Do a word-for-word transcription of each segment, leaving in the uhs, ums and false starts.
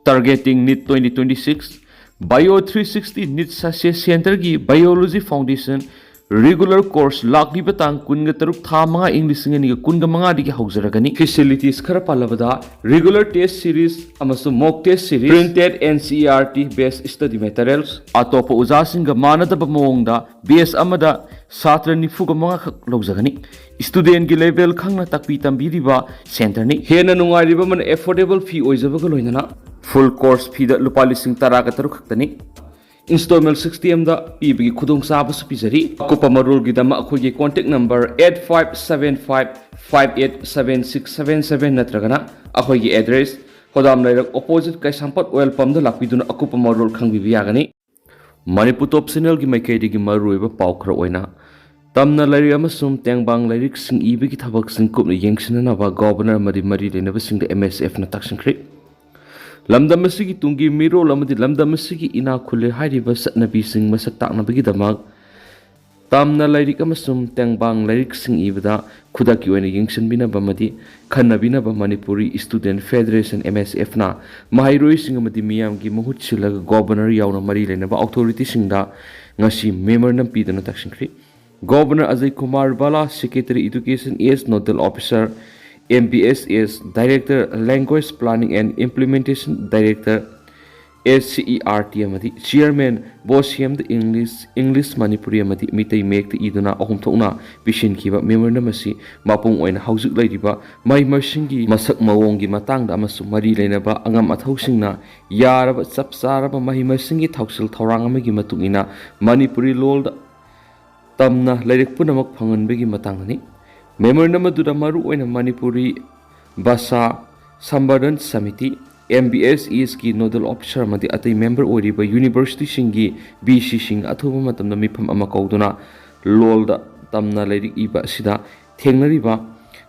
Targeting NEET twenty twenty-six, Bio three sixty NEET Success Centerꯒꯤ Biology Foundation regular course ꯂꯥꯛꯂꯤꯕ ꯇꯥꯡ ꯀꯨꯟꯒ ꯇꯔꯨꯛ ꯊꯥ ꯃꯉꯥ ꯏꯪ ꯂꯤꯁꯤꯡ ꯑꯅꯤꯒ ꯀꯨꯟꯒ ꯃꯉꯥꯗꯒꯤ ꯍꯧꯖꯔꯒꯅꯤ꯫ Facilities ꯈꯔ ꯄꯜꯂꯕꯗ, regular test series ꯑꯃꯁꯨꯡ mock test series, printed NCERT based study materials, ꯑꯇꯣꯞꯄ ꯑꯣꯖꯥꯁꯤꯡꯒ ꯃꯥꯟꯅꯗꯕ ꯃꯑꯣꯡꯗ batch ꯑꯃꯗ ꯁꯥꯇ꯭ꯔ ꯅꯤꯐꯨꯒ ꯃꯉꯥ ꯈꯛ ꯂꯧꯖꯒꯅꯤ꯫ Studentꯒꯤ level ꯈꯪꯅ ꯇꯥꯛꯄꯤ ꯇꯝꯕꯤꯔꯤꯕ centerꯅꯤ꯫ ꯍꯦꯟꯅ ꯅꯨꯡꯉꯥꯏꯔꯤꯕ ꯑꯃꯅ affordable fee ꯑꯣꯏꯖꯕꯒ ꯂꯣꯏꯅꯅ full course feeꯗ ꯂꯨꯄꯥ ꯂꯤꯁꯤꯡ ꯇꯔꯥꯒ ꯇꯔꯨꯛ ꯈꯛꯇꯅꯤ꯫ Installment systemꯗ ꯄꯤꯕꯒꯤ ꯈꯨꯗꯣꯡꯆꯥꯕꯁꯨ ꯄꯤꯖꯔꯤ꯫ ꯑꯀꯨꯞꯄ ꯃꯔꯣꯜꯒꯤꯗꯃꯛ ꯑꯩꯈꯣꯏꯒꯤ contact number eight five seven five five eight seven six seven seven ꯅꯠꯇ꯭ꯔꯒꯅ ꯑꯩꯈꯣꯏꯒꯤ address, ꯍꯣꯗꯥꯝ ꯂꯩꯔꯛ opposite ꯀꯩꯁꯥꯝꯄꯥꯠ oil pumpꯗ ꯂꯥꯛꯄꯤꯗꯨꯅ ꯑꯀꯨꯞꯄ ꯃꯔꯣꯜ ꯈꯪꯕꯤꯕ ꯌꯥꯒꯅꯤ꯫ ꯃꯅꯤꯄꯨꯔ Top Channelꯒꯤ ꯃꯥꯏꯀꯩꯗꯒꯤ ꯃꯔꯨꯑꯣꯏꯕ ꯄꯥꯎ ꯈꯔ ꯑꯣꯏꯅ, ꯇꯝꯅ ꯂꯥꯏꯔꯤꯛ ꯑꯃꯁꯨꯡ ꯇꯦꯡꯕꯥꯡ ꯂꯥꯏꯔꯤꯛꯁꯤꯡ ꯏꯕꯒꯤ ꯊꯕꯛꯁꯤꯡ ꯀꯨꯞꯅ ꯌꯦꯡꯁꯤꯟꯅꯅꯕ Governor ꯑꯃꯗꯤ ꯃꯔꯤ ꯂꯩꯅꯕꯁꯤꯡꯗ MSFꯅ ꯇꯛꯁꯤꯟꯈ꯭ꯔꯦ꯫ ꯂꯝꯗꯝ ꯑꯁꯤꯒꯤ ꯇꯨꯡꯒꯤ ꯃꯤꯔꯣꯜ ꯑꯃꯗꯤ ꯂꯝꯗꯝ ꯑꯁꯤꯒꯤ ꯏꯅꯥꯛ ꯈꯨꯜꯂꯦ ꯍꯥꯏꯔꯤꯕ ꯆꯠꯅꯕꯤꯁꯤꯡ ꯃꯁꯛ ꯇꯥꯛꯅꯕꯒꯤꯗꯃꯛ ꯇꯝꯅ ꯂꯥꯏꯔꯤꯛ ꯑꯃꯁꯨꯡ ꯇꯦꯡꯕꯥꯡ ꯂꯥꯏꯔꯤꯛꯁꯤꯡ ꯏꯕꯗ ꯈꯨꯗꯛꯀꯤ ꯑꯣꯏꯅ ꯌꯦꯡꯁꯤꯟꯕꯤꯅꯕ ꯑꯃꯗꯤ ꯈꯟꯅꯕꯤꯅꯕ Manipuri Student Federation, MSFꯅ ꯃꯍꯩꯔꯣꯏꯁꯤꯡ ꯑꯃꯗꯤ ꯃꯤꯌꯥꯝꯒꯤ ꯃꯍꯨꯠ ꯁꯤꯜꯂꯒ Governor ꯌꯥꯎꯅ ꯃꯔꯤ ꯂꯩꯅꯕ authorityꯁꯤꯡꯗ ꯉꯁꯤ memorandum ꯄꯤꯗꯨꯅ ꯇꯛꯁꯤꯟꯈ꯭ꯔꯤ꯫ Governor Ajay Kumar Bhalla, Secretary Education, S Nodal Officer, MBSES, Director Language Planning and Implementation, Director SCERT ꯑꯃꯗꯤ Chairman ꯕꯣꯁꯤꯌꯝꯗ English, English Manipuri ꯑꯃꯗꯤ ꯃꯤꯇꯩ ꯃꯌꯦꯛꯇ ꯏꯗꯨꯅ ꯑꯍꯨꯝ ꯊꯣꯛꯅ ꯄꯤꯁꯤꯟꯈꯤꯕ memorandum ꯑꯁꯤ ꯃꯄꯨꯡ ꯑꯣꯏꯅ ꯍꯧꯖꯤꯛ ꯂꯩꯔꯤꯕ ꯃꯍꯩ ꯃꯁꯤꯡꯒꯤ ꯃꯁꯛ ꯃꯑꯣꯡꯒꯤ ꯃꯇꯥꯡꯗ ꯑꯃꯁꯨꯡ ꯃꯔꯤ ꯂꯩꯅꯕ ꯑꯉꯝ ꯑꯊꯧꯁꯤꯡꯅ ꯌꯥꯔꯕ ꯆꯞ ꯆꯥꯔꯕ ꯃꯍꯩ ꯃꯁꯤꯡꯒꯤ ꯊꯧꯁꯤꯜ ꯊꯧꯔꯥꯡ ꯑꯃꯒꯤ ꯃꯇꯨꯡ ꯏꯟꯅ ꯃꯅꯤꯄꯨꯔꯤ ꯂꯣꯜꯗ ꯇꯝꯅ ꯂꯥꯏꯔꯤꯛ ꯄꯨꯝꯅꯃꯛ ꯐꯪꯍꯟꯕꯒꯤ ꯃꯇꯥꯡꯗꯅꯤ꯫ Memorandum ꯑꯗꯨꯗ ꯃꯔꯨꯑꯣꯏꯅ ꯃꯅꯤꯄꯨꯔꯤ ꯚꯥꯁꯥ ꯁꯝꯕꯔꯙꯟ ꯁꯃꯤꯇꯤ, MBSESꯀꯤ nodal officer ꯑꯃꯗꯤ ꯑꯇꯩ member ꯑꯣꯏꯔꯤꯕ universityꯁꯤꯡꯒꯤ VCꯁꯤꯡ ꯑꯊꯨꯕ ꯃꯇꯝꯗ ꯃꯤꯐꯝ ꯑꯃ ꯀꯧꯗꯨꯅ ꯂꯣꯜꯗ ꯇꯝꯅ ꯂꯥꯏꯔꯤꯛ ꯏꯕ ꯑꯁꯤꯗ ꯊꯦꯡꯅꯔꯤꯕ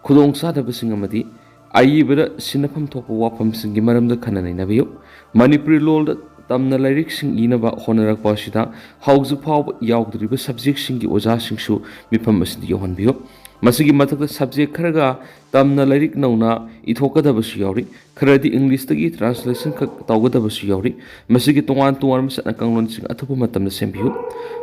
ꯈꯨꯗꯣꯡꯆꯥꯗꯕꯁꯤꯡ ꯑꯃꯗꯤ ꯑꯏꯕꯗ ꯁꯤꯟꯅꯐꯝ ꯊꯣꯛꯄ ꯋꯥꯐꯝꯁꯤꯡꯒꯤ ꯃꯔꯝꯗ ꯈꯟꯅ ꯅꯩꯅꯕꯤꯌꯨ꯫ ꯃꯅꯤꯄꯨꯔꯤ ꯂꯣꯜꯗ ꯇꯝꯅ ꯂꯥꯏꯔꯤꯛꯁꯤꯡ ꯏꯅꯕ ꯍꯣꯠꯅꯔꯛꯄ ꯑꯁꯤꯗ ꯍꯧꯖꯤꯛ ꯐꯥꯎꯕ ꯌꯥꯎꯗ꯭ꯔꯤꯕ subjectꯁꯤꯡꯒꯤ ꯑꯣꯖꯥꯁꯤꯡꯁꯨ ꯃꯤꯐꯝ ꯑꯁꯤꯗ ꯌꯥꯎꯍꯟꯕꯤꯌꯨ꯫ ꯃꯁꯤꯒꯤ ꯃꯊꯛꯇ subject ꯈꯔꯒ ꯇꯝꯅ ꯂꯥꯏꯔꯤꯛ ꯅꯧꯅ ꯏꯊꯣꯛꯀꯗꯕꯁꯨ ꯌꯥꯎꯔꯤ꯫ ꯈꯔꯗꯤ English ꯇꯒꯤ translation ꯈꯛ ꯇꯧꯒꯗꯕꯁꯨ ꯌꯥꯎꯔꯤ꯫ ꯃꯁꯤꯒꯤ ꯇꯣꯉꯥꯟ ꯇꯣꯉꯥꯟꯕ ꯆꯠꯅ ꯀꯥꯡꯂꯣꯟꯁꯤꯡ ꯑꯊꯨꯕ ꯃꯇꯝꯗ ꯁꯦꯝꯕꯤꯌꯨ꯫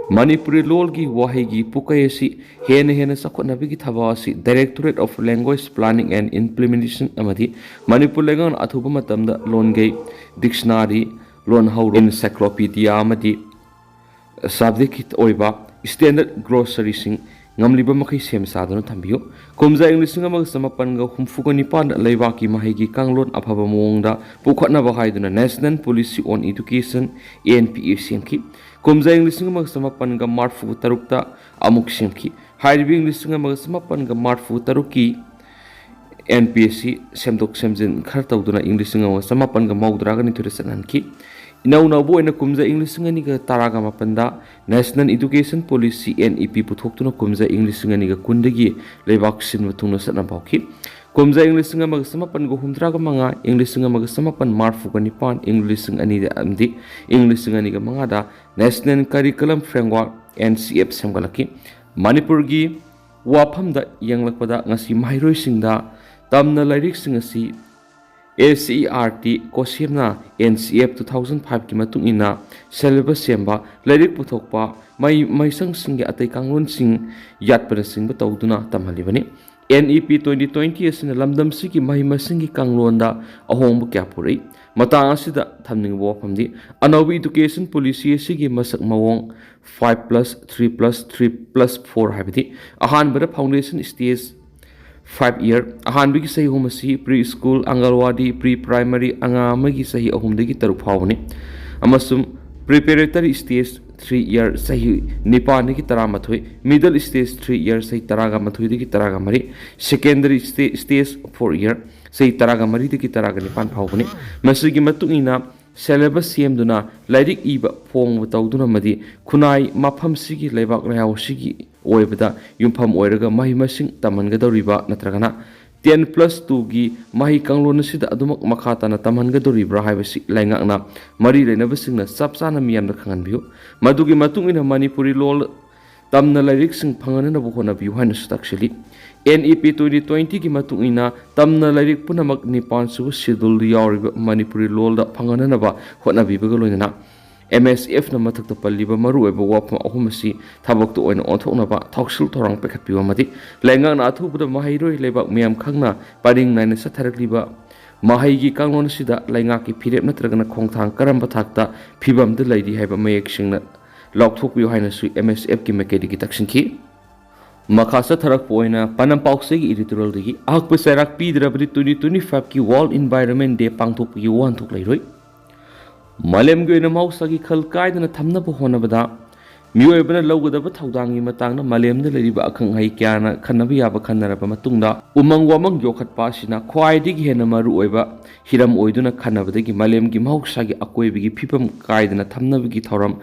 ꯃꯅꯤꯄꯨꯔꯤ ꯂꯣꯜꯒꯤ ꯋꯥꯍꯩꯒꯤ ꯄꯨꯀꯩ ꯑꯁꯤ ꯍꯦꯟꯅ ꯍꯦꯟꯅ ꯆꯥꯎꯈꯠꯅꯕꯒꯤ ꯊꯕꯛ ꯑꯁꯤ Directorate of Language Planning and Implementation ꯑꯃꯗꯤ ꯃꯅꯤꯄꯨꯔ ꯂꯩꯉꯥꯛꯅ ꯑꯊꯨꯕ ꯃꯇꯝꯗ ꯂꯣꯟꯒꯩ, dictionary, ꯂꯣꯟꯍꯧꯔꯣꯜ, encyclopedia ꯑꯃꯗꯤ subject ꯀꯤ ꯑꯣꯏꯕ standard glossary ꯁꯤꯡ ꯉꯝꯂꯤꯕ ꯃꯈꯩ ꯁꯦꯝ ꯁꯥꯗꯨꯅ ꯊꯝꯕꯤꯌꯨ꯫ ꯀꯨꯝꯖꯥ ꯏꯪ ꯂꯤꯁꯤꯡ ꯑꯃꯒ ꯆꯃꯥꯄꯟꯒ ꯍꯨꯝꯐꯨꯒ ꯅꯤꯄꯥꯟꯗ ꯂꯩꯕꯥꯛꯀꯤ ꯃꯍꯩꯒꯤ ꯀꯥꯡꯂꯣꯟ ꯑꯐꯕ ꯃꯑꯣꯡꯗ ꯄꯨꯈꯠꯅꯕ ꯍꯥꯏꯗꯨꯅ National Policy on Education, N P A, ꯁꯦꯝꯈꯤ꯫ ꯀꯨꯝꯖꯥ ꯏꯪ ꯂꯤꯁꯤꯡ ꯑꯃꯒ ꯆꯃꯥꯄꯟꯒ ꯃꯔꯐꯨ ꯇꯔꯨꯛꯇ ꯑꯃꯨꯛ ꯁꯦꯝꯈꯤ꯫ ꯍꯥꯏꯔꯤꯕ ꯏꯪ ꯂꯤꯁꯤꯡ ꯑꯃꯒ ꯆꯃꯥꯄꯟꯒ ꯃꯔꯐꯨ ꯇꯔꯨꯛꯀꯤ N P A ꯁꯤ ꯁꯦꯝꯗꯣꯛ ꯁꯦꯝꯖꯤꯟ ꯈꯔ ꯇꯧꯗꯨꯅ ꯏꯪ ꯂꯤꯁꯤꯡ ꯑꯃꯒ ꯆꯃꯥꯄꯟꯒ ꯃꯧꯗ꯭ꯔꯥꯒ ꯅꯤꯊꯣꯏꯗ ꯆꯠꯍꯟꯈꯤ꯫ ꯏꯅꯧ ꯅꯧꯕ ꯑꯣꯏꯅ ꯀꯨꯝꯖꯥ ꯏꯪ ꯂꯤꯁꯤꯡ ꯑꯅꯤꯒ ꯇꯔꯥꯒ ꯃꯥꯄꯟꯗ National Education Policy, N E P, ꯄꯨꯊꯣꯛꯇꯨꯅ ꯀꯨꯝꯖꯥ ꯏꯪ ꯂꯤꯁꯤꯡ ꯑꯅꯤꯒ ꯀꯨꯟꯗꯒꯤ ꯂꯩꯕꯥꯛ ꯁꯤꯟꯕ ꯊꯨꯡꯅ ꯆꯠꯅꯕ ꯍꯧꯈꯤ꯫ ꯀꯨꯝꯖꯥ ꯏꯪ ꯂꯤꯁꯤꯡ ꯑꯃꯒ ꯆꯃꯥꯄꯟꯒ ꯍꯨꯝꯗ꯭ꯔꯥꯒ ꯃꯉꯥ, ꯏꯪ ꯂꯤꯁꯤꯡ ꯑꯃꯒ ꯆꯃꯥꯄꯟ ꯃꯔꯐꯨꯒ ꯅꯤꯄꯥꯟ, ꯏꯪ ꯂꯤꯁꯤꯡ ꯑꯅꯤꯗ ꯑꯃꯗꯤ ꯏꯪ ꯂꯤꯁꯤꯡ ꯑꯅꯤꯒ ꯃꯉꯥꯗ National Curriculum Framework, N C F, ꯁꯦꯝꯒꯠꯂꯛꯈꯤ꯫ ꯃꯅꯤꯄꯨꯔꯒꯤ ꯋꯥꯐꯝꯗ ꯌꯦꯡꯂꯛꯄꯗ ꯉꯁꯤ ꯃꯍꯩꯔꯣꯏꯁꯤꯡꯗ ꯇꯝꯅ ꯂꯥꯏꯔꯤꯛꯁꯤꯡ ꯑꯁꯤ A C E R T, COSEM ꯅ N C F two thousand five ꯀꯤ ꯃꯇꯨꯡ ꯏꯟꯅ syllabus ꯁꯦꯝꯕ, ꯂꯥꯏꯔꯤꯛ ꯄꯨꯊꯣꯛꯄ, ꯃꯍꯩ ꯃꯍꯩꯁꯪꯁꯤꯡꯒꯤ ꯑꯇꯩ ꯀꯥꯡꯂꯣꯟꯁꯤꯡ ꯌꯥꯠꯄꯅꯆꯤꯡꯕ ꯇꯧꯗꯨꯅ ꯇꯝꯍꯜꯂꯤꯕꯅꯤ꯫ N E P twenty twenty ꯑꯁꯤꯅ ꯂꯝꯗꯝꯁꯤꯒꯤ ꯃꯍꯩ ꯃꯁꯤꯡꯒꯤ ꯀꯥꯡꯂꯣꯟꯗ ꯑꯍꯣꯡꯕ ꯀꯌꯥ ꯄꯨꯔꯛꯏ꯫ ꯃꯇꯥꯡ ꯑꯁꯤꯗ ꯊꯝꯅꯤꯡꯕ ꯋꯥꯐꯝꯗꯤ, ꯑꯅꯧꯕ education policy ꯑꯁꯤꯒꯤ ꯃꯁꯛ ꯃꯑꯣꯡ five plus three plus three plus four ꯍꯥꯏꯕꯗꯤ, ꯑꯍꯥꯟꯕꯗ foundation stage five year, ꯑꯍꯥꯟꯕꯒꯤ ꯆꯍꯤ ꯑꯍꯨꯝ ꯑꯁꯤ pre school, ꯑꯪꯒꯜꯋꯥꯗꯤ, pre primary, ꯑꯉꯥꯡ ꯑꯃꯒꯤ ꯆꯍꯤ ꯑꯍꯨꯝꯗꯒꯤ ꯇꯔꯨꯛ ꯐꯥꯎꯕꯅꯤ, ꯑꯃꯁꯨꯡ preparatory stage three year, ꯆꯍꯤ ꯅꯤꯄꯥꯟꯗꯒꯤ ꯇꯔꯥꯃꯥꯊꯣꯏ, middle stage three year, ꯆꯍꯤ ꯇꯔꯥꯒ ꯃꯥꯊꯣꯏꯗꯒꯤ ꯇꯔꯥꯒ ꯃꯔꯤ, secondary sta-, stage four year, ꯆꯍꯤ ꯇꯔꯥꯒ ꯃꯔꯤꯗꯒꯤ ꯇꯔꯥꯒ ꯅꯤꯄꯥꯟ ꯐꯥꯎꯕꯅꯤ꯫ ꯃꯁꯤꯒꯤ ꯃꯇꯨꯡ ꯏꯟꯅ syllabus ꯁꯦꯝꯗꯨꯅ ꯂꯥꯏꯔꯤꯛ ꯏꯕ ꯐꯣꯡꯕ ꯇꯧꯗꯨꯅ ꯑꯃꯗꯤ ꯈꯨꯟꯅꯥꯏ ꯃꯐꯝꯁꯤꯒꯤ ꯂꯩꯕꯥꯛ ꯂꯩꯍꯥꯎꯁꯤꯒꯤ ꯑꯣꯏꯕꯗ ꯌꯨꯝꯐꯝ ꯑꯣꯏꯔꯒ ꯃꯍꯩ ꯃꯁꯤꯡ ꯇꯝꯍꯟꯒꯗꯧꯔꯤꯕ ꯅꯠꯇ꯭ꯔꯒꯅ ten plus two ꯒꯤ ꯃꯍꯩ ꯀꯥꯡꯂꯣꯟ ꯑꯁꯤꯗ ꯑꯗꯨꯃꯛ ꯃꯈꯥ ꯇꯥꯅ ꯇꯝꯍꯟꯒꯗꯧꯔꯤꯕ꯭ꯔꯥ ꯍꯥꯏꯕꯁꯤ ꯂꯩꯉꯥꯛꯅ ꯃꯔꯤ ꯂꯩꯅꯕꯁꯤꯡꯅ ꯆꯞ ꯆꯥꯅ ꯃꯤꯌꯥꯝꯗ ꯈꯪꯍꯟꯕꯤꯌꯨ꯫ ꯃꯗꯨꯒꯤ ꯃꯇꯨꯡ ꯏꯟꯅ ꯃꯅꯤꯄꯨꯔꯤ ꯂꯣꯜ ꯇꯝꯅ ꯂꯥꯏꯔꯤꯛꯁꯤꯡ ꯐꯪꯍꯟꯅꯅꯕ ꯍꯣꯠꯅꯕꯤꯌꯨ ꯍꯥꯏꯅꯁꯨ ꯇꯥꯛꯁꯤꯜꯂꯤ꯫ ꯑꯦꯟ ꯏ ꯄꯤ twenty twenty ꯒꯤ ꯃꯇꯨꯡ ꯏꯟꯅ ꯇꯝꯅ ꯂꯥꯏꯔꯤꯛ ꯄꯨꯝꯅꯃꯛ ꯅꯤꯄꯥꯟ ꯁꯨꯕ schedule ꯗ ꯌꯥꯎꯔꯤꯕ ꯃꯅꯤꯄꯨꯔꯤ ꯂꯣꯜꯗ ꯐꯪꯍꯟꯅꯅꯕ ꯍꯣꯠꯅꯕꯤꯕꯒ ꯂꯣꯏꯅꯅ ꯑꯦꯝ ꯑꯦꯁ ꯑꯦꯐꯅ ꯃꯊꯛꯇ ꯄꯜꯂꯤꯕ ꯃꯔꯨꯑꯣꯏꯕ ꯋꯥꯐꯝ ꯑꯍꯨꯝ ꯑꯁꯤ ꯊꯕꯛꯇ ꯑꯣꯏꯅ ꯑꯣꯟꯊꯣꯛꯅꯕ ꯊꯧꯁꯤꯜ ꯊꯧꯔꯥꯡ ꯄꯥꯏꯈꯠꯄꯤꯌꯨ ꯑꯃꯗꯤ ꯂꯩꯉꯥꯛꯅ ꯑꯊꯨꯕꯗ ꯃꯍꯩꯔꯣꯏ ꯂꯩꯕꯥꯛ ꯃꯤꯌꯥꯝ ꯈꯪꯅ ꯄꯔꯤꯡ ꯅꯥꯏꯅ ꯆꯠꯊꯔꯛꯂꯤꯕ ꯃꯍꯩꯒꯤ ꯀꯥꯡꯂꯣꯟ ꯑꯁꯤꯗ ꯂꯩꯉꯥꯛꯀꯤ ꯐꯤꯔꯦꯞ ꯅꯠꯇ꯭ꯔꯒꯅ ꯈꯣꯡꯊꯥꯡ ꯀꯔꯝꯕ ꯊꯥꯛꯇ ꯐꯤꯕꯝꯗ ꯂꯩꯔꯤ ꯍꯥꯏꯕ ꯃꯌꯦꯛ ꯁꯦꯡꯅ ꯂꯥꯎꯊꯣꯛꯄꯤꯌꯨ ꯍꯥꯏꯅꯁꯨ ꯑꯦꯝ ꯑꯦꯁ ꯑꯦꯐꯀꯤ ꯃꯥꯏꯀꯩꯗꯒꯤ ꯇꯛꯁꯤꯟꯈꯤ꯫ ꯃꯈꯥ ꯆꯠꯊꯔꯛꯄ ꯑꯣꯏꯅ ꯄꯥꯟꯅꯝ ꯄꯥꯎꯆꯦꯒꯤ editorial ꯗꯒꯤ ꯑꯍꯛꯄ ꯆꯩꯔꯥꯛ ꯄꯤꯗ꯭ꯔꯕꯗꯤ twenty twenty five ꯀꯤ World Environment Day ꯄꯥꯡꯊꯣꯛꯄꯒꯤ ꯋꯥꯍꯟꯊꯣꯛ ꯂꯩꯔꯣꯏ꯫ ꯃꯥꯂꯦꯝꯒꯤ ꯑꯣꯏꯅ ꯃꯍꯧꯁꯥꯒꯤ ꯈꯜ ꯀꯥꯏꯗꯅ ꯊꯝꯅꯕ ꯍꯣꯠꯅꯕꯗ ꯃꯤꯑꯣꯏꯕꯅ ꯂꯧꯒꯗꯕ ꯊꯧꯗꯥꯡꯒꯤ ꯃꯇꯥꯡꯗ ꯃꯥꯂꯦꯝꯗ ꯂꯩꯔꯤꯕ ꯑꯈꯪ ꯑꯍꯩ ꯀꯌꯥꯅ ꯈꯟꯅꯕ ꯌꯥꯕ ꯈꯟꯅꯔꯕ ꯃꯇꯨꯡꯗ ꯎꯃꯪ ꯋꯥꯃꯪ ꯌꯣꯛꯈꯠꯄ ꯑꯁꯤꯅ ꯈ꯭ꯋꯥꯏꯗꯒꯤ ꯍꯦꯟꯅ ꯃꯔꯨꯑꯣꯏꯕ ꯍꯤꯔꯝ ꯑꯣꯏꯗꯨꯅ ꯈꯟꯅꯕꯗꯒꯤ ꯃꯥꯂꯦꯝꯒꯤ ꯃꯍꯧꯁꯥꯒꯤ ꯑꯀꯣꯏꯕꯒꯤ ꯐꯤꯕꯝ ꯀꯥꯏꯗꯅ ꯊꯝꯅꯕꯒꯤ ꯊꯧꯔꯝ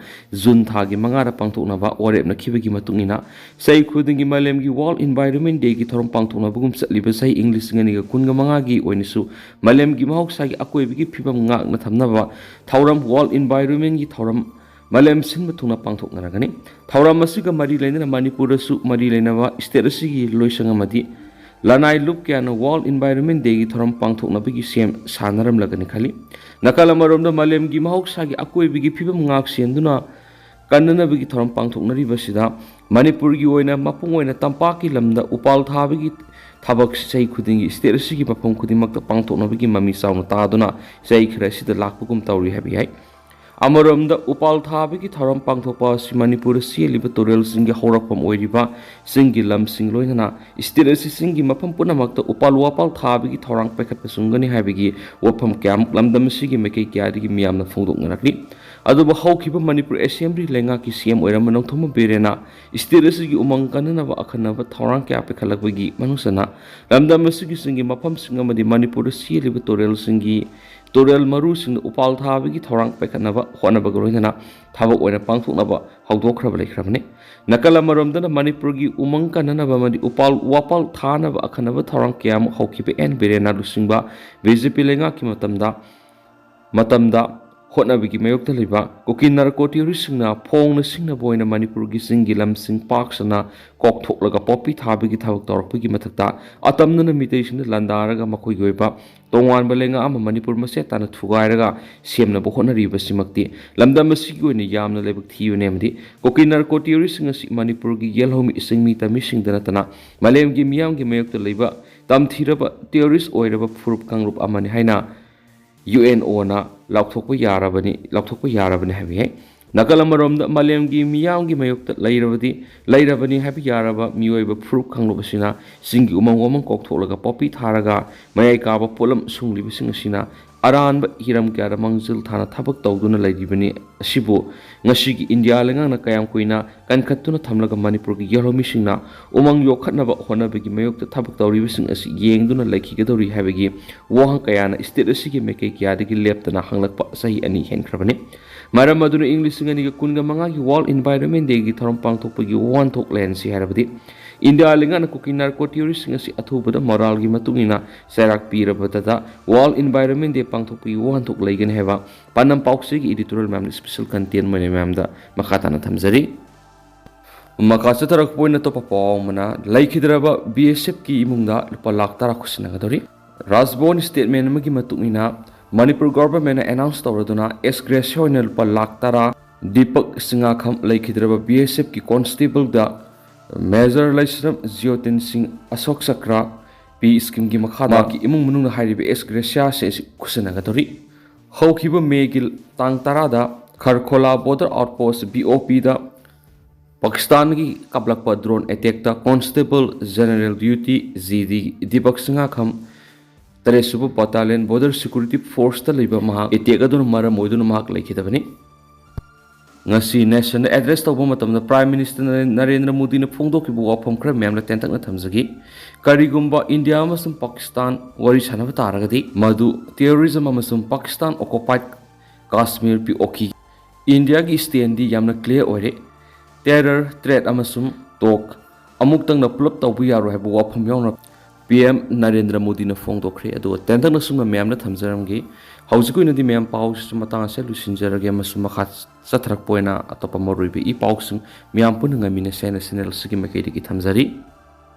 ꯖꯨꯟ ꯊꯥꯒꯤ ꯃꯉꯥꯗ ꯄꯥꯡꯊꯣꯛꯅꯕ ꯋꯥꯔꯦꯞꯅꯈꯤꯕꯒꯤ ꯃꯇꯨꯡ ꯏꯟꯅ ꯆꯍꯤ ꯈꯨꯗꯤꯡꯒꯤ ꯃꯥꯂꯦꯝꯒꯤ World Environment Day ꯒꯤ ꯊꯧꯔꯝ ꯄꯥꯡꯊꯣꯛꯅꯕꯒꯨꯝ ꯆꯠꯂꯤꯕ ꯆꯍꯤ ꯏꯪ ꯂꯤꯁꯤꯡ ꯑꯅꯤꯒ ꯀꯨꯟꯒ ꯃꯉꯥꯒꯤ ꯑꯣꯏꯅꯁꯨ ꯃꯥꯂꯦꯝꯒꯤ ꯃꯍꯧꯁꯥꯒꯤ ꯑꯀꯣꯏꯕꯒꯤ ꯐꯤꯕꯝ ꯉꯥꯛꯅ ꯊꯝꯅꯕ ꯊꯧꯔꯝ World Environment ꯒꯤ ꯊꯧꯔꯝ ꯃꯥꯂꯦꯝ ꯁꯤꯟꯕ ꯊꯨꯡꯅ ꯄꯥꯡꯊꯣꯛꯅꯔꯒꯅꯤ꯫ ꯊꯧꯔꯝ ꯑꯁꯤꯒ ꯃꯔꯤ ꯂꯩꯅꯅ ꯃꯅꯤꯄꯨꯔꯗꯁꯨ ꯃꯔꯤ ꯂꯩꯅꯕ state ꯑꯁꯤꯒꯤ ꯂꯣꯏꯁꯪ ꯑꯃꯗꯤ ꯂꯅꯥꯏ ꯂꯨꯞ ꯀꯌꯥꯅ World Environment Day ꯒꯤ ꯊꯧꯔꯝ ꯄꯥꯡꯊꯣꯛꯅꯕꯒꯤ ꯁꯦꯝ ꯁꯥꯅꯔꯝꯂꯒꯅꯤ ꯈꯜꯂꯤ꯫ ꯅꯥꯀꯜ ꯑꯃꯔꯣꯝꯗ ꯃꯥꯂꯦꯝꯒꯤ ꯃꯍꯧꯁꯥꯒꯤ ꯑꯀꯣꯏꯕꯒꯤ ꯐꯤꯕꯝ ꯉꯥꯛ ꯁꯦꯟꯗꯨꯅ ꯀꯟꯅꯅꯕꯒꯤ ꯊꯧꯔꯝ ꯄꯥꯡꯊꯣꯛꯅꯔꯤꯕꯁꯤꯗ ꯃꯅꯤꯄꯨꯔꯒꯤ ꯑꯣꯏꯅ ꯃꯄꯨꯡ ꯑꯣꯏꯅ ꯇꯝꯄꯥꯛꯀꯤ ꯂꯝꯗ ꯎꯄꯥꯜ ꯊꯥꯕꯒꯤ ꯊꯕꯛ ꯆꯍꯤ ꯈꯨꯗꯤꯡꯒꯤ state ꯑꯁꯤꯒꯤ ꯃꯐꯝ ꯈꯨꯗꯤꯡꯃꯛꯇ ꯄꯥꯡꯊꯣꯛꯅꯕꯒꯤ ꯃꯃꯤ ꯆꯥꯎꯅ ꯇꯥꯗꯨꯅ ꯆꯍꯤ ꯈꯔ ꯑꯁꯤꯗ ꯂꯥꯛꯄꯒꯨꯝ ꯇꯧꯔꯤ ꯍꯥꯏꯕ ꯌꯥꯏ꯫ ꯑꯃꯔꯣꯝꯗ ꯎꯄꯥꯜ ꯊꯥꯕꯒꯤ ꯊꯧꯔꯝ ꯄꯥꯡꯊꯣꯛꯄ ꯑꯁꯤ ꯃꯅꯤꯄꯨꯔꯗ ꯆꯦꯜꯂꯤꯕ ꯇꯨꯔꯦꯜꯁꯤꯡꯒꯤ ꯍꯧꯔꯛꯐꯝ ꯑꯣꯏꯔꯤꯕ ꯆꯤꯡꯒꯤ ꯂꯝꯁꯤꯡ ꯂꯣꯏꯅꯅ state ꯑꯁꯤ ꯆꯤꯡꯒꯤ ꯃꯐꯝ ꯄꯨꯝꯅꯃꯛꯇ ꯎꯄꯥꯜ ꯋꯥꯄꯥꯜ ꯊꯥꯕꯒꯤ ꯊꯧꯔꯥꯡ ꯄꯥꯏꯈꯠꯄ ꯆꯨꯝꯒꯅꯤ ꯍꯥꯏꯕꯒꯤ ꯋꯥꯐꯝ ꯀꯌꯥꯃꯨꯛ ꯂꯝꯗꯝ ꯑꯁꯤꯒꯤ ꯃꯥꯏꯀꯩ ꯀꯌꯥꯗꯒꯤ ꯃꯤꯌꯥꯝꯅ ꯐꯣꯡꯗꯣꯛꯅꯔꯛꯂꯤ꯫ ꯑꯗꯨꯕꯨ ꯍꯧꯈꯤꯕ ꯃꯅꯤꯄꯨꯔ assembly ꯂꯩꯉꯥꯛꯀꯤ C M ꯑꯣꯏꯔꯝꯕ ꯅꯣꯡꯊꯣꯝꯕꯝ ꯕꯤꯔꯦꯟꯅ state ꯑꯁꯤꯒꯤ ꯎꯃꯪ ꯀꯟꯅꯅꯕ ꯑꯈꯟꯅꯕ ꯊꯧꯔꯥꯡ ꯀꯌꯥ ꯄꯥꯏꯈꯠꯂꯛꯄꯒꯤ ꯃꯅꯨꯡ ꯆꯟꯅ ꯂꯝꯗꯝ ꯑꯁꯤꯒꯤ ꯆꯤꯡꯒꯤ ꯃꯐꯝꯁꯤꯡ ꯑꯃꯗꯤ ꯃꯅꯤꯄꯨꯔꯗ ꯆꯦꯜꯂꯤꯕ ꯇꯨꯔꯦꯜꯁꯤꯡꯒꯤ ꯇꯨꯔꯦꯜ ꯃꯔꯨꯁꯤꯡꯗ ꯎꯄꯥꯜ ꯊꯥꯕꯒꯤ ꯊꯧꯔꯥꯡ ꯄꯥꯏꯈꯠꯅꯕ ꯍꯣꯠꯅꯕꯒ ꯂꯣꯏꯅꯅ ꯊꯕꯛ ꯑꯣꯏꯅ ꯄꯥꯡꯊꯣꯛꯅꯕ ꯍꯧꯗꯣꯛꯈ꯭ꯔꯕ ꯂꯩꯈ꯭ꯔꯕꯅꯤ꯫ ꯅꯥꯀꯜ ꯑꯃꯔꯣꯝꯗꯅ ꯃꯅꯤꯄꯨꯔꯒꯤ ꯎꯃꯪ ꯀꯟꯅꯅꯕ ꯑꯃꯗꯤ ꯎꯄꯥꯜ ꯋꯥꯄꯥꯜ ꯊꯥꯅꯕ ꯑꯈꯟꯅꯕ ꯊꯧꯔꯥꯡ ꯀꯌꯥ ꯑꯃ ꯍꯧꯈꯤꯕ ꯑꯦꯟ ꯕꯤꯔꯦꯟꯅ ꯂꯨꯆꯤꯡꯕ B J P ꯂꯩꯉꯥꯛꯀꯤ ꯃꯇꯝꯗ ꯃꯇꯝꯗ ꯍꯣꯠꯅꯕꯒꯤ ꯃꯥꯌꯣꯛꯇ ꯂꯩꯕ ꯀꯨꯀꯤ ꯅꯥꯔꯀꯣ ꯇꯦꯔꯣꯔꯤꯁꯁꯤꯡꯅ ꯐꯣꯡꯅ ꯁꯤꯡꯅꯕ ꯑꯣꯏꯅ ꯃꯅꯤꯄꯨꯔꯒꯤ ꯆꯤꯡꯒꯤ ꯂꯝꯁꯤꯡ ꯄꯥꯛ ꯁꯟꯅ ꯀꯣꯛꯊꯣꯛꯂꯒ ꯄꯣꯄꯤ ꯊꯥꯕꯒꯤ ꯊꯕꯛ ꯇꯧꯔꯛꯄꯒꯤ ꯃꯊꯛꯇ, ꯑꯇꯝꯅꯅ ꯃꯤꯇꯩꯁꯤꯡꯗ ꯂꯥꯟꯗꯥꯔꯒ ꯃꯈꯣꯏꯒꯤ ꯑꯣꯏꯕ ꯇꯣꯉꯥꯟꯕ ꯂꯩꯉꯥꯛ ꯑꯃ ꯃꯅꯤꯄꯨꯔ ꯃꯆꯦꯠ ꯇꯥꯅ ꯊꯨꯒꯥꯏꯔꯒ ꯁꯦꯝꯅꯕ ꯍꯣꯠꯅꯔꯤꯕꯁꯤꯃꯛꯇꯤ ꯂꯝꯗꯝ ꯑꯁꯤꯒꯤ ꯑꯣꯏꯅ ꯌꯥꯝꯅ ꯂꯥꯏꯕꯛ ꯊꯤꯕꯅꯤ꯫ ꯑꯃꯗꯤ ꯀꯨꯀꯤ ꯅꯥꯔꯀꯣ ꯇꯦꯔꯣꯔꯤꯁꯁꯤꯡ ꯑꯁꯤ ꯃꯅꯤꯄꯨꯔꯒꯤ ꯌꯦꯜꯍꯧꯃꯤ ꯏꯁꯤꯡꯃꯤ ꯇꯝꯃꯤꯁꯤꯡꯗ ꯅꯠꯇꯅ ꯃꯥꯂꯦꯝꯒꯤ ꯃꯤꯌꯥꯝꯒꯤ ꯃꯥꯌꯣꯛꯇ ꯂꯩꯕ ꯇꯝꯊꯤꯔꯕ ꯇꯦꯔꯣꯔꯤꯁ ꯑꯣꯏꯔꯕ ꯐꯨꯔꯨꯞ ꯀꯥꯡꯂꯨꯞ ꯑꯃꯅꯤ ꯍꯥꯏꯅ ꯌꯨ ꯑꯦꯟ ꯑꯣꯅ ꯂꯥꯎꯊꯣꯛꯄ ꯌꯥꯔꯕꯅꯤ, ꯂꯥꯎꯊꯣꯛꯄ ꯌꯥꯔꯕꯅꯤ ꯍꯥꯏꯕ ꯌꯥꯏ꯫ ꯅꯥꯀꯜ ꯑꯃꯔꯣꯝꯗ ꯃꯥꯂꯦꯝꯒꯤ ꯃꯤꯌꯥꯝꯒꯤ ꯃꯥꯌꯣꯛꯇ ꯂꯩꯔꯕꯗꯤ, ꯂꯩꯔꯕꯅꯤ ꯍꯥꯏꯕ ꯌꯥꯔꯕ ꯃꯤꯑꯣꯏꯕ ꯐꯨꯔꯨꯞ ꯀꯥꯡꯂꯨꯞ ꯑꯁꯤꯅ ꯆꯤꯡꯒꯤ ꯎꯃꯪ ꯋꯥꯃꯪ ꯀꯣꯛꯊꯣꯛꯂꯒ ꯄꯣꯄꯤ ꯊꯥꯔꯒ ꯃꯌꯥꯏ ꯀꯥꯕ ꯄꯣꯠꯂꯝ ꯁꯨꯡꯂꯤꯕꯁꯤꯡ ꯑꯁꯤꯅ ꯑꯔꯥꯟꯕ ꯍꯤꯔꯝ ꯀꯌꯥꯗ ꯃꯥꯡꯖꯤꯜ ꯊꯥꯅ ꯊꯕꯛ ꯇꯧꯗꯨꯅ ꯂꯩꯔꯤꯕꯅꯤ꯫ ꯑꯁꯤꯕꯨ ꯉꯁꯤꯒꯤ ꯏꯟꯗꯤꯌꯥ ꯂꯩꯉꯥꯛꯅ ꯀꯌꯥꯝ ꯀꯨꯏꯅ ꯀꯟꯈꯠꯇꯨꯅ ꯊꯝꯂꯒ ꯃꯅꯤꯄꯨꯔꯒꯤ ꯌꯦꯜꯍꯧꯃꯤꯁꯤꯡꯅ ꯎꯃꯪ ꯌꯣꯛꯈꯠꯅꯕ ꯍꯣꯠꯅꯕꯒꯤ ꯃꯥꯌꯣꯛꯇ ꯊꯕꯛ ꯇꯧꯔꯤꯕꯁꯤꯡ ꯑꯁꯤ ꯌꯦꯡꯗꯨꯅ ꯂꯩꯈꯤꯒꯗꯧꯔꯤ ꯍꯥꯏꯕꯒꯤ ꯋꯥꯍꯪ ꯀꯌꯥꯅ ꯁ꯭ꯇꯦꯠ ꯑꯁꯤꯒꯤ ꯃꯥꯏꯀꯩ ꯀꯌꯥꯗꯒꯤ ꯂꯦꯞꯇꯅ ꯍꯪꯂꯛꯄ ꯆꯍꯤ ꯑꯅꯤ ꯍꯦꯟꯈ꯭ꯔꯕꯅꯤ꯫ ꯃꯔꯝ ꯑꯗꯨꯅ ꯏꯪ ꯂꯤꯁꯤꯡ ꯑꯅꯤꯒ ꯀꯨꯟꯒ ꯃꯉꯥꯒꯤ World Environment Dayꯒꯤ ꯊꯧꯔꯝ ꯄꯥꯡꯊꯣꯛꯄꯒꯤ ꯋꯥꯍꯟꯊꯣꯛ ꯂꯩꯍꯟꯁꯤ ꯍꯥꯏꯔꯕꯗꯤ ꯏꯟꯗꯤꯌꯥ ꯂꯩꯉꯥꯛꯅ ꯀꯨꯀꯤ ꯅꯥꯔꯀꯣ ꯇꯦꯔꯣꯔꯤꯁꯁꯤꯡ ꯑꯁꯤ ꯑꯊꯨꯕꯗ ꯃꯣꯔꯥꯜꯒꯤ ꯃꯇꯨꯡ ꯏꯟꯅ ꯆꯩꯔꯥꯛ ꯄꯤꯔꯕꯗ World Environment Day ꯄꯥꯡꯊꯣꯛꯄꯒꯤ ꯋꯥꯍꯟꯊꯣꯛ ꯂꯩꯒꯅꯤ ꯍꯥꯏꯕ ꯄꯥꯟꯗꯝ ꯄꯥꯎꯆꯦꯒꯤ editorial ꯃꯌꯥꯝꯗ special content ꯑꯣꯏꯅ ꯃꯌꯥꯝꯗ ꯃꯈꯥ ꯇꯥꯅ ꯊꯝꯖꯔꯤ꯫ ꯃꯈꯥ ꯆꯠꯊꯔꯛꯄ ꯑꯣꯏꯅ ꯑꯇꯣꯞꯄ ꯄꯥꯎ ꯑꯃꯅ, ꯂꯩꯈꯤꯗ꯭ꯔꯕ ꯕꯤ ꯑꯦꯁ ꯑꯦꯐꯀꯤ ꯏꯃꯨꯡꯗ ꯂꯨꯄꯥ ꯂꯥꯈ ꯇꯔꯥ ꯈꯨꯠꯁꯤꯟꯅꯒꯗꯧꯔꯤ꯫ ꯔꯥꯖꯚꯋꯟ statement ꯑꯃꯒꯤ ꯃꯇꯨꯡ ꯏꯟꯅ, ꯃꯅꯤꯄꯨꯔ ꯒꯣꯚꯔꯟꯃꯦꯟꯠꯅ announce ꯇꯧꯔꯗꯨꯅ ꯑꯦꯁ ꯒ꯭ꯔꯦꯁꯤꯌꯥ ꯑꯣꯏꯅ ꯂꯨꯄꯥ ꯂꯥꯈ ꯇꯔꯥ, ꯗꯤꯄꯛ ꯁꯤꯡꯉꯥꯈꯝ, ꯂꯩꯈꯤꯗ꯭ꯔꯕ ꯕꯤ ꯑꯦꯁ ꯑꯦꯐꯀꯤ ꯀꯣꯟꯁꯇꯦꯕꯜꯗ ꯃꯦꯖꯔ ꯂꯩꯁ꯭ꯔꯝ ꯖꯤꯌꯣꯇꯤꯟ ꯁꯤꯡ ꯑꯁꯣꯛ ꯆꯀ꯭ꯔ ꯄꯤ ꯁ꯭ꯀꯤꯝꯒꯤ ꯃꯈꯥꯗ ꯃꯍꯥꯛꯀꯤ ꯏꯃꯨꯡ ꯃꯅꯨꯡꯅ ꯍꯥꯏꯔꯤꯕ ꯑꯦꯁ ꯒ꯭ꯔꯦꯁꯤꯌꯥꯁꯦ ꯑꯁꯤ ꯈꯨꯠꯁꯤꯟꯅꯒꯗꯧꯔꯤ꯫ ꯍꯧꯈꯤꯕ ꯃꯦꯒꯤ ꯇꯥꯡ ꯇꯔꯥꯗ ꯈꯔꯈꯣꯂꯥ ꯕꯣꯔꯗꯔ ꯑꯥꯎꯠꯄꯣꯁ, ꯕꯤ ꯑꯣ ꯄꯤꯗ ꯄꯥꯀꯤꯁꯇꯥꯟꯒꯤ ꯀꯥꯞꯂꯛꯄ drone attack constable general duty G D Deepak ꯁꯤꯡꯍꯥꯈꯝ, ꯇꯔꯦꯠꯁꯨꯕ ꯕꯠꯇꯥꯂꯤꯌꯟ ꯕꯣꯔꯗꯔ ꯁꯦꯀ꯭ꯌꯨꯔꯤꯇꯤ ꯐꯣꯔꯁꯇ ꯂꯩꯕ ꯃꯍꯥꯛ ꯑꯦꯇꯦꯛ ꯑꯗꯨꯅ ꯃꯔꯝ ꯑꯣꯏꯗꯨꯅ ꯃꯍꯥꯛ ꯂꯩꯈꯤꯗꯕꯅꯤ꯫ ꯉꯁꯤ ꯅꯦꯁꯟꯗ ꯑꯦꯗ꯭ꯔꯦꯁ ꯇꯧꯕ ꯃꯇꯝꯗ ꯄ꯭ꯔꯥꯏꯝ ꯃꯤꯅꯤꯁꯇꯔ ꯅꯔꯦꯟꯗ꯭ꯔ ꯃꯣꯗꯤꯅ ꯐꯣꯡꯗꯣꯛꯈꯤꯕ ꯋꯥꯐꯝ ꯈꯔ ꯃꯌꯥꯝꯅ ꯇꯦꯟꯇꯛꯅ ꯊꯝꯖꯒꯦ꯫ ꯀꯔꯤꯒꯨꯝꯕ ꯏꯟꯗꯤꯌꯥ ꯑꯃꯁꯨꯡ ꯄꯥꯀꯤꯁꯇꯥꯟ ꯋꯥꯔꯤ ꯁꯥꯟꯅꯕ ꯇꯥꯔꯒꯗꯤ, ꯃꯗꯨ ꯇꯦꯔꯣꯔꯤꯖꯝ ꯑꯃꯁꯨꯡ ꯄꯥꯀꯤꯁꯇꯥꯟ ꯑꯣꯀꯨꯄꯥꯏꯗ ꯀꯥꯁꯃꯤꯔ ꯄꯤ ꯑꯣ ꯀꯦ꯫ ꯏꯟꯗꯤꯌꯥꯒꯤ ꯁ꯭ꯇꯦꯟꯗꯤ ꯌꯥꯝꯅ ꯀ꯭ꯂꯤꯌꯥꯔ ꯑꯣꯏꯔꯦ꯫ ꯇꯦꯔꯔ, ꯊ꯭ꯔꯦꯠ ꯑꯃꯁꯨꯡ ꯇꯣꯛ ꯑꯃꯨꯛꯇꯪꯅ ꯄꯨꯂꯞ ꯇꯧꯕ ꯌꯥꯔꯣꯏ ꯍꯥꯏꯕ ꯋꯥꯐꯝ ꯌꯥꯎꯅ ꯄꯤ ꯑꯦꯝ ꯅꯔꯦꯟꯗ꯭ꯔ ꯃꯣꯗꯤꯅ ꯐꯣꯡꯗꯣꯛꯈ꯭ꯔꯦ꯫ ꯑꯗꯨꯒ ꯇꯦꯟꯇꯛꯅ ꯁꯨꯝꯅ ꯃꯌꯥꯝꯗ ꯊꯝꯖꯔꯝꯒꯦ꯫ ꯍꯧꯖꯤꯛꯀꯤ ꯑꯣꯏꯅꯗꯤ ꯃꯌꯥꯝ ꯄꯥꯎꯁꯤꯁꯨ ꯃꯇꯥꯡ ꯑꯁꯤꯗ ꯂꯣꯏꯁꯤꯟꯖꯔꯒꯦ, ꯑꯃꯁꯨꯡ ꯃꯈꯥ ꯆꯠꯊꯔꯛꯄ ꯑꯣꯏꯅ ꯑꯇꯣꯞꯄ ꯃꯔꯨꯑꯣꯏꯕ ꯏ ꯄꯥꯎꯁꯤꯡ ꯃꯌꯥꯝ ꯄꯨꯟꯅ ꯉꯥꯏꯃꯤꯟꯅꯁꯦ ꯍꯥꯏꯅ ꯆꯦꯅꯦꯜ ꯑꯁꯤꯒꯤ ꯃꯥꯏꯀꯩꯗꯒꯤ ꯊꯝꯖꯔꯤ꯫